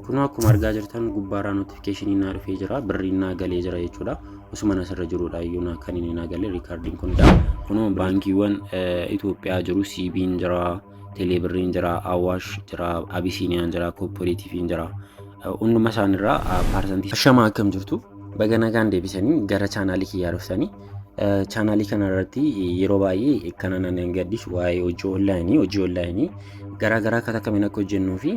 Kunoo akkuma argaa jirtan gubbaarraa notification naa dhufee jira. Birriin naa galee jira jechuudha. Osuma asirra jirudha iyyuu naa kan inni naa galee recordiin kunidha. Kunoo baankiiwwan Itoophiyaa jiru, CB'n jira, Teeleebirriin jira, Awaash jira, Abisiiniyaan jira, Kooperaatiiviin jira. Hunduma isaaniirraa percentii. Ashamaa, akkam jirtu? Baga nagaan deebisanii gara chaanaalii kiyyaa dhuftanii. Chaanaalii kana irratti yeroo baay'ee kana nan gadhiisu waa'ee hojii onlineii, hojii onlineii garaa garaa akkaataa kamiin akka hojjennuu fi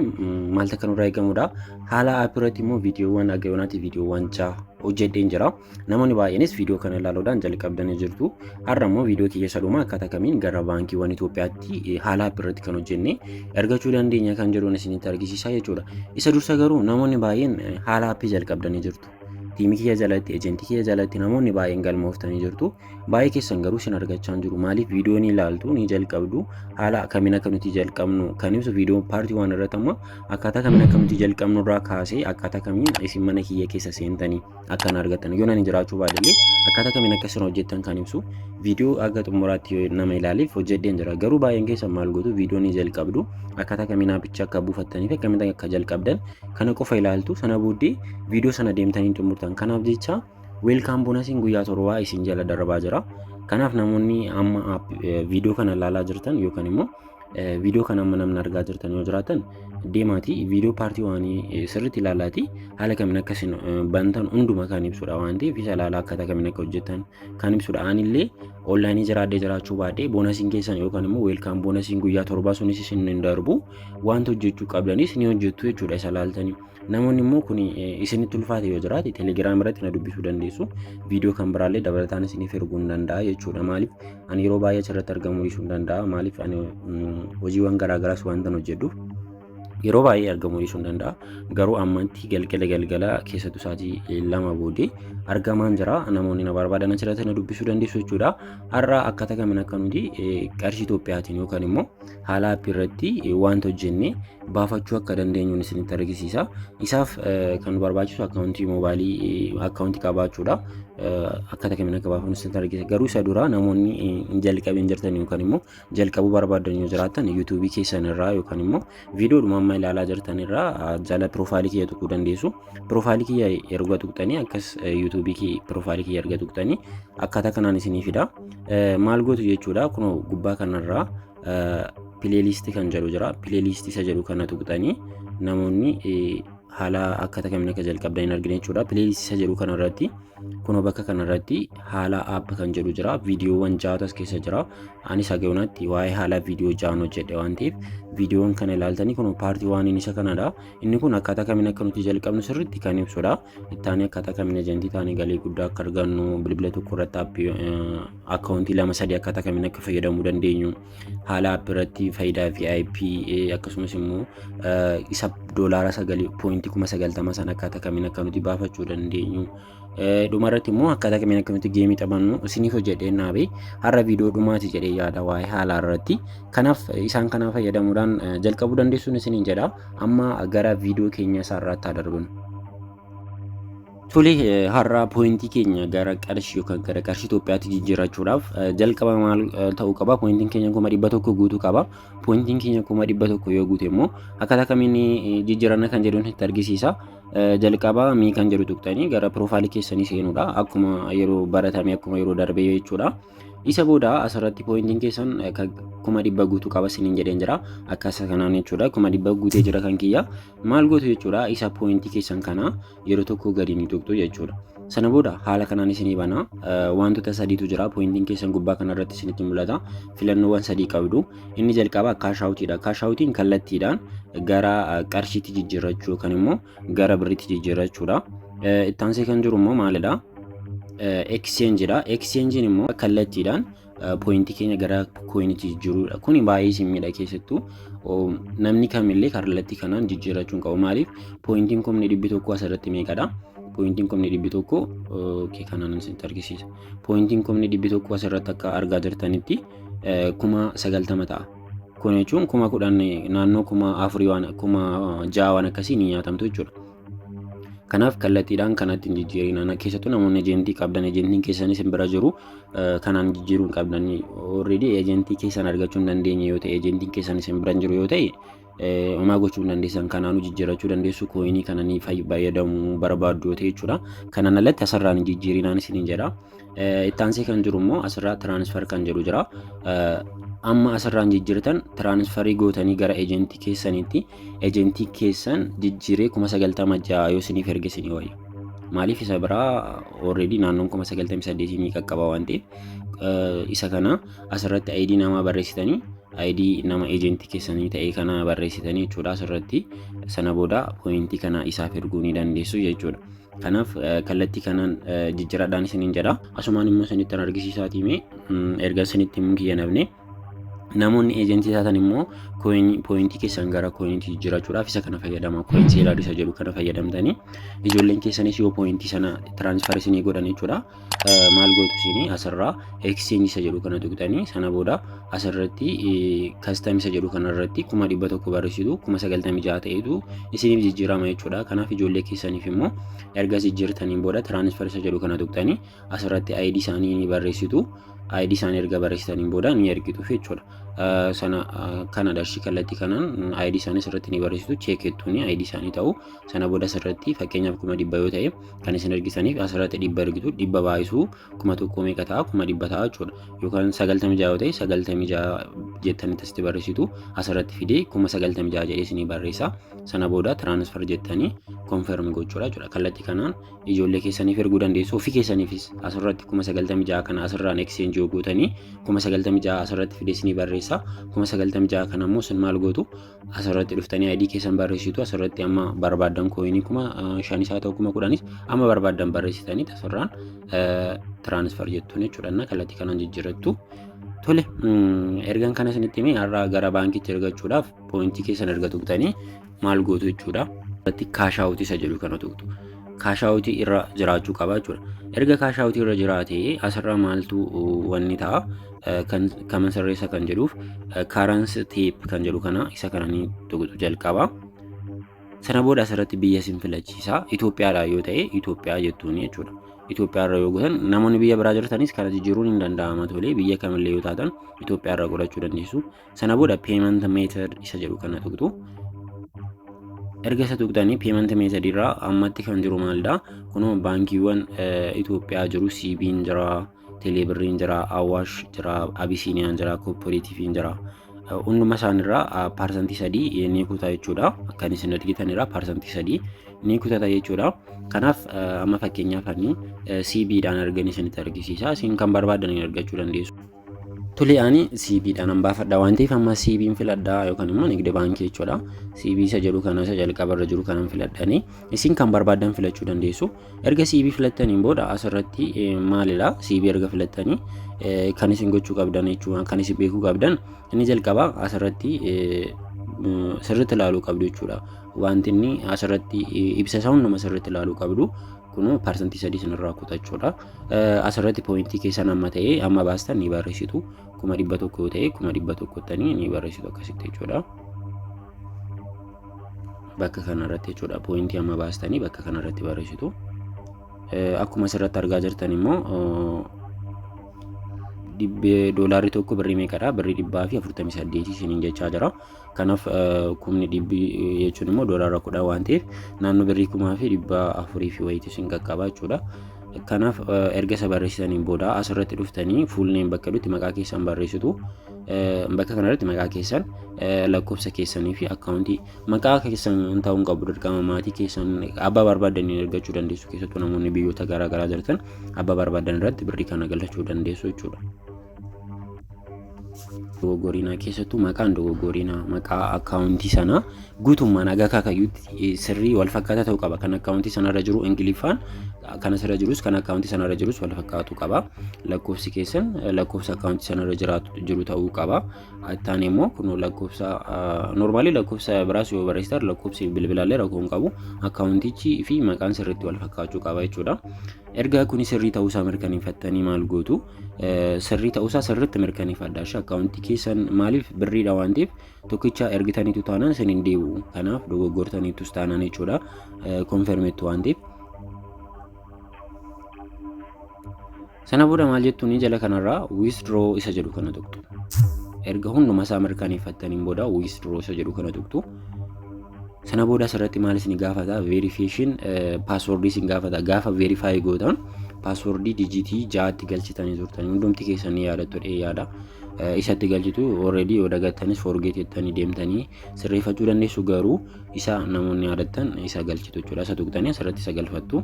maaltu akka nurraa eegamudha. Haala appii irratti immoo viidiyoowwan akka yoonaatti viidiyoowwan jaha hojjedheen jira. Namoonni baay'eenis viidiyoo kana ilaaluudhaan jalqabdanii jirtu. Har'a immoo viidiyoo kiyya sadhumaa akkaataa kamiin gara baankiiwwan Itoophiyaatti haala appii irratti kan hojjenne ergachuu dandeenya kan jedhuun isinitti argisiisa jechuudha. Isa dursa garuu namoonni baay'een haala appii jalqabdanii jirtu. Teamii kiyya jalatti, agentii kiyya jalatti namoonni baay'een galmooftanii jirtu. Baay'ee keessan garuu isin argachaa hin jiru. Maaliif? Viidiyoo ni ilaaltu, ni jalqabdu. Haala kamiin akka nuti jalqabnu kan ibsu viidiyoo part 1 irratti amma akkaataa kamiin akka nuti jalqabnu irraa kaasee akkaataa kamiin isin mana kiyya keessa seentanii akka na argattan, yoo nani jiraachuu baadillee akkaataa kamiin akka isin hojjettan kan ibsu viidiyoo akka xumuraatti yoo nama ilaaleef hojjedheen jira. Garuu baay'een keessan maal gootu? Viidiyoo ni jalqabdu, akkaataa kamiin appicha akka buufattanii fi akkamiin akka jalqabdan kana qofa ilaaltu. Sana booddee viidiyoo sana deemtanii xumurtan. Kanaaf jecha welcome bonusiin guyyaa 7 isin jala darbaa jira. Kanaaf namoonni amma viidiyoo kana ilaalaa jirtan yookaan immoo viidiyoo kana amma namni argaa jirtan yoo jiraatan, deemaatii viidiyoo part 1 sirriitti ilaalaatii haala kamiin akka isin bantan hunduma kan ibsudha waan ta'eef isa ilaalaa, akkaataa kamiin akka hojjettan kan ibsudha. Anillee onlineii jiraadhee jiraachuu baadhee bonusiin keessan yookaan immoo welcome bonusiin guyyaa 7 sunis isin hin darbu, wanta hojjechuu qabdanis ni hojjettu jechuudha isa ilaaltanii. Namoonni immoo kun isinitti ulfaate yoo jiraate, Telegram irratti na dubbisuu dandeessu. Viidiyoo kan biraallee dabalataan isiniif erguu hin danda'a jechuudha. Maaliif, ani yeroo baay'ee achirratti argamuu dhiisuu hin danda'a. Maaliif, ani hojiiwwan garaagaraas wanta hojjedhuuf yeroo baay'ee argamuu dhiisuu hin danda'a. Garuu ammatti galgala galgala keessattuu sa'aatii 2 booddee argamaan jira. Namoonni na barbaadan achirratti na dubbisuu dandeessu jechuudha. Har'a akkaataa kamiin akka nuti qarshii Itoophiyaatiin yookaan immoo haala appii irratti wanta hojjenne baafachuu akka dandeenyuun isinitti argisiisa. Isaaf kan nu barbaachisu accountii moobaayilii, accountii qabaachuudha. Akkaataa kamiin akka baafannu isinitti argisiisa. Garuu isa dura namoonni hin jalqabin jirtan yookaan immoo jalqabuu barbaadan yoo jiraatan, YouTubeii keessan irraa yookaan immoo viidiyoodhuma amma ilaalaa jirtan irraa jala profileii kiyya tuquu dandeessu. Profileii kiyya erga tuqxanii, akkas YouTubeii profileii kiyya erga tuqxanii akkaataa kanaan isinii fida. Maal gootu jechuudha? Kunoo gubbaa kanarraa playlistii kan jedhu jira. Playlistii isa jedhu kana tuqxanii namoonni haala akkaataa kamiin akka jalqabdan hin argine jechuudha. Playlistii isa jedhu kanarratti kunoo bakka kanarratti haala app kan jedhu jira. Viidiyoowwan ja'atu as keessa jira. Anis haga yoonaatti waa'ee haala viidiyoo ja'an hojjedhe waan ta'eef viidiyoowwan kana ilaaltanii kunoo part 1iin isa kanadha. Inni kun akkaataa kamiin akka nuti jalqabnu sirriitti kan ibsudha. Ittaanii akkaataa kamiin agentii taanee galii guddaa akka argannu, bilbila tokko irratti appii accountii lama sadii akkaataa kamiin akka fayyadamuu dandeenyu, haala appii irratti faayidaa VIP, akkasumas immoo isa doolaara sagalii pointii 90,000 sana akkaataa kamiin akka nuti baafachuu dandeenyu. Dhumarratti immoo akkaataa kamiin akka nuti gameii taphannu isiniif hojjedhee naabe. Har'a viidiyoo dhumaati jedhee yaada waa'ee haalaa irratti. Kanaaf isaan kana fayyadamuudhaan jalqabuu dandeessuun isiniin jedha. Amma gara viidiyoo keenya isaarraatti haa darbinu. Tole, har'a pointii keenya gara qarshii yookaan gara qarshii Itoophiyaatti jijjiirrachuudhaaf jalqaba maal ta'uu qaba? Pointiin keenya 100,000 guutuu qaba. Pointiin keenya 100,000 yoo guute immoo akkaataa kamiin jijjiiranna kan jedhuun itti argisiisa. Jalqaba me kan jedhu tuqxanii gara profileii keessanii seenuudha. Akkuma yeroo baratame, akkuma yeroo darbee jechuudha. Isa booda asirratti pointiin keessan 100,000 guutuu qaba isiniin jedheen jira. Akka isa kanaan jechuudha. 100,000 guutee jira kan kiyya. Maal gootu jechuudha? Isa pointii keessan kana yeroo tokko gadi ni tuqxu jechuudha. Sana booda haala kanaan isinii bana. Wantoota sadiitu jira. Pointiin keessan gubbaa kanarratti isinitti mul'ata. Filannoowwan sadii qabdu. Inni jalqaba cash outiidha. Cash outiin kallattiidhaan gara qarshiitti jijjiirrachuu yookaan immoo gara birriitti jijjiirrachuudha. Ittaansee kan jiru immoo maalidha? Exchangeidha. Exchangein immoo kallattiidhaan pointii keenya gara coinitti jijjiiruudha. Kuni baay'ee isin miidha. Keessattuu namni kamillee kallattii kanaan jijjiirrachuu hin qabu. Maaliif? Pointiin 100,000 asirratti meeqadha? Pointiin 100,000 kanaan isinitti argisiisa. Pointiin 100,000 asirratti akka argaa jirtanitti 90,000 ta'a. Kun jechuun 10,000, naannoo 4,000 waan 6,000 waan akkasii ni nyaatamtu jechuudha. Kanaaf kallattiidhaan kanatti hin jijjiirinaa. Keessattuu namoonni agentii qabdan, agentiin keessanis hin bira jiru, kanaan jijjiiruu hin qabdan. Already agentii keessan argachuu hin dandeenye yoo ta'e, agentiin keessanis hin bira hin jiru yoo ta'e, Homaa gochuu hin dandeessan, kanaanuu jijjiirachuu dandeessu coinii kana ni fayyadamuu barbaaddu yoo ta'e jechuudha. Kanaan alatti asirraan hin jijjiirinaan isiniin jedha. Itti aansee kan jiru immoo asirraa transfer kan jedhu jira. Amma asirraan jijjiirtan transferii gootanii gara agentii keessaniitti, agentii keessan jijjiiree 96,000 yoo isiniif erge isinii wayya. Maaliif, isa biraa already naannoon 98,000 ni qaqqaba waan ta'eef, isa kana asirratti ID namaa barreessitanii, ID nama agentii keessanii ta'e kana barreessitanii jechuudha asirratti. Sana booda pointii kana isaaf erguu ni dandeessu jechuudha. Kanaaf kallattii kanaan jijjiiradhaan isiniin jedha. Asumaan immoo isinitti argisiisaatii mee erga isinitti himuu kiyya nafne, namoonni agentii taatan immoo pointii keessan gara coiniitti jijjiirachuudhaaf isa kana fayyadama. Coin seller isa jedhu kana fayyadamtanii, ijoolleen keessanis yoo pointii sana transfer isinii godhan jechuudha. Maal gootu isinii? Asirraa exchange isa jedhu kana tuqxanii, sana booda asirratti custom isa jedhu kanarratti 100,000 barreessitu, 96,000 ta'etu isiniif jijjiirama jechuudha. Kanaaf ijoollee keessaniif immoo erga jijjiirtaniin booda transfer isa jedhu kana tuqxanii asirratti ID isaanii ni barreessitu. ID isaanii erga barreessitaniin booda ni ergituuf jechuudha. Sana kana darshii kallattii kanaan ID isaanii asirratti ni barreessitu, checkettuuni ID isaanii ta'u. Sana booda asirratti fakkeenyaaf 100,000 yoo ta'e kan isin ergisaniif, asirratti 100 ergitu. 100 baay'isuu 1000 meeqa ta'a? 100,000 ta'a jechuudha. Yookaan 96 yoo ta'e 96 jettanii asitti barreessitu, asirratti fidee 96,000 jedhee isinii barreessa. Sana booda transfer jettanii confirm gochuudha jechuudha. Kallattii kanaan ijoollee keessaniif erguu dandeessu. Ofii keessaniifis asirratti 96,000 kana asirraan exchange yoo gootanii, 96,000 asirratti fidee isinii barreessa. 96,000 kana immoo isin maal gootu? Asirratti dhuftanii ID keessan barreessitu. Asirratti amma barbaaddan coinii 5,000s haa ta'u 10,000s amma barbaaddan barreessitanii asirraan transfer jettuun jechuudha. Kallattii kanaan jijjiirrattu. Tole, ergan kana isinitti himee, har'a gara baankiitti ergachuudhaaf pointii keessan erga tuqxanii maal gootu jechuudha? Irratti cash outii isa jedhu kana tuqxu. Cash outii irra jiraachuu qaba jechuudha. Erga cash outii irra jiraate asirra maaltu wanni ta'a? Kan kaman sirreessa kan jedhuuf currency type kan jedhu kana, isa kana ni tuqxu jalqaba. Sana booda asirratti biyya isin filachiisa. Itoophiyaadha yoo ta'e Itoophiyaa jettuuni jechuudha. Itoophiyaa irra yoo gootan, namoonni biyya biraa jirtanis kana jijjiiruun hin danda'ama. Tolee, biyya kamillee yoo taatan Itoophiyaa irra godhachuu dandeessu. Sana booda payment method isa jedhu kana tuqxu. Erga isa tuqxanii payment method irraa ammatti kan jiru maalidha? Kunoo baankiiwwan Itoophiyaa jiru, CB'n jira, Teeleebirriin jira, Awaash jira, Abisiiniyaan jira, Cooperativiin jira. Hunduma isaaniirraa 3% ni kuta jechuudha. Kan isin argitan irraa 3% ni kutata jechuudha. Kanaaf amma fakkeenyaaf ani CB'dhaan argan isinitti argisiisa. Isin kan barbaadan argachuu dandeessu. Tole, ani CB'dhaan an baafadha waan ta'eef amma CB'n filadhaa yookaan immoo Nigdi Baankii jechuudha. CB isa jedhu kana, isa jalqabarra jiru kanan filadhanii, isin kan barbaadan filachuu dandeessu. Erga CB filattaniin booda asirratti maalidha? CB erga filattanii kan isin gochuu qabdan jechuudha. Kan isin beekuu qabdan inni jalqabaa asirratti sirriitti ilaaluu qabdu jechuudha. Wanti inni asirratti ibsa isaa hunduma sirriitti ilaaluu qabdu. Kunoo 3% isinirraa kutachuudha. Asirratti pointii keessan amma ta'e amma baastan ni barreessitu. 100,000 yoo ta'e 100,000ttanii ni barreessitu akkasitti jechuudha. Bakka kanarratti jechuudha. Pointii amma baastanii bakka kanarratti barreessitu. Akkuma asirratti argaa jirtan immoo dhibbee doolaarri tokko birrii meeqadha? Birrii 148 isiniin jechaa jira. Kanaaf kumni dhibbi jechuun immoo doolaara 10 waan ta'eef naannoo birrii 4,400 fi wayiitu isin qaqqaba jechuudha. Kanaaf erga isa barreessitaniin booda asirratti dhuftanii full name bakka jedhutti maqaa keessan barreessitu. Bakka kanarratti maqaa keessan, lakkoofsa keessanii fi akkaawuntii maqaa keessan ta'uu hin qabu dirqama, maatii keessan abbaa barbaadaniin argachuu dandeessu. Keessattuu namoonni biyyoota garaa garaa jirtan abbaa barbaadan irratti birrii kana galchuu dandeessu jechuudha. Dogoggorinaa, keessattuu maqaan dogoggorinaa, maqaa akkaawuntii sanaa guutummaan haga akaakayyuutti sirrii wal fakkaataa ta'uu qaba. Kan akkaawuntii sanarra jiru Ingiliffaan kan asirra jirus kan akkaawuntii sanarra jirus wal fakkaatu qaba. Lakkoofsi keessan lakkoofsa akkaawuntii sanarra jiraatu jiru ta'uu qaba. Ittaan immoo kun lakkoofsa normalii, lakkoofsa biraas yoo barreessitan lakkoofsi bilbilaallee rakkoo hin qabu. Akkaawuntichi fi maqaan sirriitti wal fakkaachuu qaba jechuudha. Erga kuni sirrii ta'uusaa mirkaneeffattanii maal gootu? Sirrii ta'uusaa sirriitti mirkaneeffadhaa. Ishee akkaawuntii keessan maaliif birriidha waan ta'eef tokkicha ergitaniitu taanaan isin hin deebi'u. Kanaaf dogoggortaniitus taanaan jechuudha. Confirmettu waan ta'eef. Sana booda maal jettuuni? Jala kanarraa withdraw isa jedhu kana tuqxu. Erga hunduma isaa mirkaneeffattaniin booda withdraw isa jedhu kana tuqxu. Sana booda asirratti maal isin gaafata? Verification passwordii isin gaafata. Gaafa verify gootan passwordii digitii 6tti galchitanii turtanii hundumti keessanii yaadattu dhee yaada. Isatti galchitu. Already yoo dagattanis forget jettanii deemtanii sirreeffachuu dandeessu, garuu isa namoonni yaadattan isa galchitu jechuudha. Isa tuqxanii asirratti isa galfattu.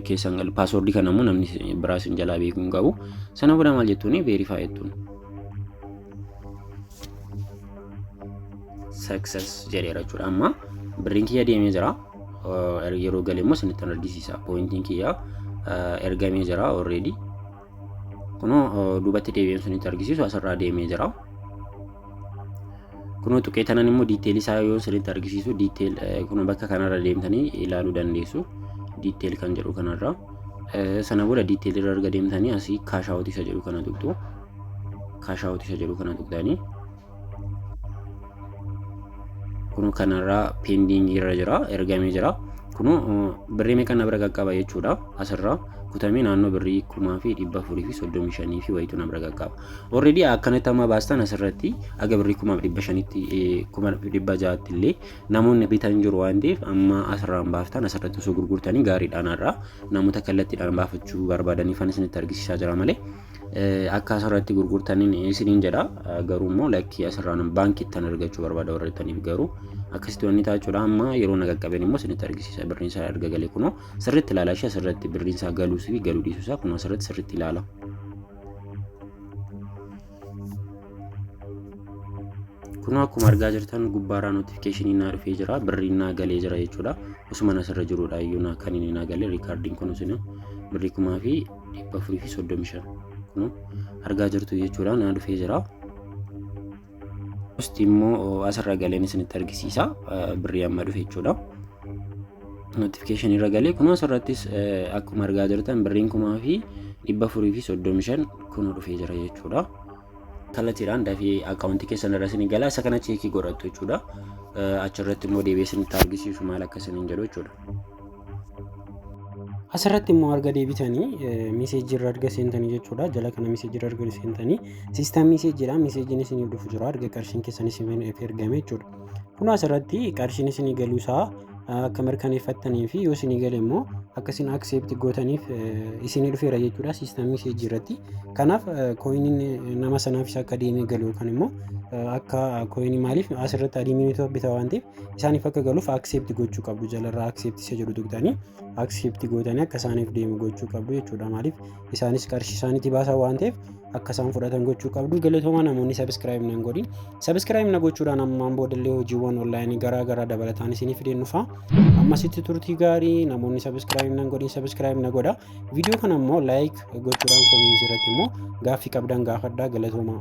Keessan passwordii kana immoo namni biraa isin jalaa beekuu hin qabu. Sana booda maal jettuuni? Verify jettuun. Success jedheera jechuudha. Amma birriin kiyya deemee jira. Yeroo galee immoo isinitti argisiisa. Pointiin kiyya ergamee jira already. Kunoo duubatti deebi'een isinitti argisiisu, asirraa deemee jira. Kunoo tuqee tanan immoo detailii isaa yoo isinitti argisiisu, detail kunoo bakka kanarra deemtanii ilaaluu dandeessu. Detail kan jedhu kanarra. Sana booda detail irra erga deemtanii asii cash out isa jedhu kana tuqxu. Cash out isa jedhu kana tuqxanii. Kunoo kanarraa pending irra jira, ergamee jira. Kunoo birrii meeqa na bira qaqqaba jechuudha. Asirraa kutamee naannoo birrii 4,435 fi wayitu na bira qaqqaba. Already akkanatti amma baastan asirratti aga birrii 5,500tti, 600,000tti illee namoonni bitan jiru waan ta'eef, amma asirraan baaftan asirratti osoo gurgurtanii gaariidhaan. Har'a namoota kallattiidhaan baafachuu barbaadaniif isinitti argisiisaa jira malee akka asirratti gurgurtaniin isiniin jedha. Garuu immoo lakkii, asirraan baankiittan argachuu barbaada warra jettaniif garuu akkasitti wanni ta'a jechuudha. Amma yeroo na qaqqabeen immoo isinitti argisiisa. Birriin isaa erga galee kunoo sirriitti ilaala ishee. Asirratti birriin isaa galuus fi galuu dhiisuu isaa kunoo asirratti sirriitti ilaala. Kunoo akkuma argaa jirtan gubbaarraa notificationii naa dhufee jira. Birriin naa galee jira jechuudha. Osuma asirra jirudha iyyuu naa kan inni naa galee. Recordiin kun isin birrii 4,435 kunoo argaa jirtu jechuudha, naa dhufee jira. Gosti immoo asirra galeen isinitti argisiisa, birrii amma dhufe jechuudha. Notificationii irra galee kunoo asirrattis akkuma argaa jirtan birriin 4,435 kunoo dhufee jira jechuudha. Kallattiidhaan dafee akkaawuntii keessan irra isin gala, isa kana checkii godhattu jechuudha. Achirratti immoo deebi'ee isinitti argisiisu maal akka isiniin jedhu jechuudha. Asirratti immoo arga deebitanii messageii irra arga seentanii jechuudha. Jala kana messageii irra arga seentanii system messageiidha. Messageiin isiniif dhufu jira. Arga qarshiin keessan isiniif ergame jechuudha. Kun asirratti qarshiin isinii galuusaa akka mirkaneeffattanii fi yoo isinii gale immoo akka isin accept gootaniif isinii dhufeera jechuudha system messageii irratti. Kanaaf coiniin nama sanaafis akka deemee galu yookaan immoo akka coinii, maaliif asirratti adminiitu bita waan ta'eef, isaaniif akka galuuf accept gochuu qabdu. Jalarraa accept isa jedhu tuqxanii accept gootanii akka isaaniif deemu gochuu qabdu jechuudha. Maaliif isaanis qarshii isaaniitti baasan waan ta'eef akka isaan fudhatan gochuu qabdu. Galatooma. Namoonni subscribe nan godhin subscribe na gochuudhaan ammaan boodallee hojiiwwan onlineii garaa garaa dabalataan isinii fideen dhufa. Ammasitti turtii gaarii. Namoonni subscribe nan godhin subscribe na godha. Viidiyoo kana immoo like gochuudhaan commentii irratti immoo gaaffii qabdan gaafadhaa. Galatooma.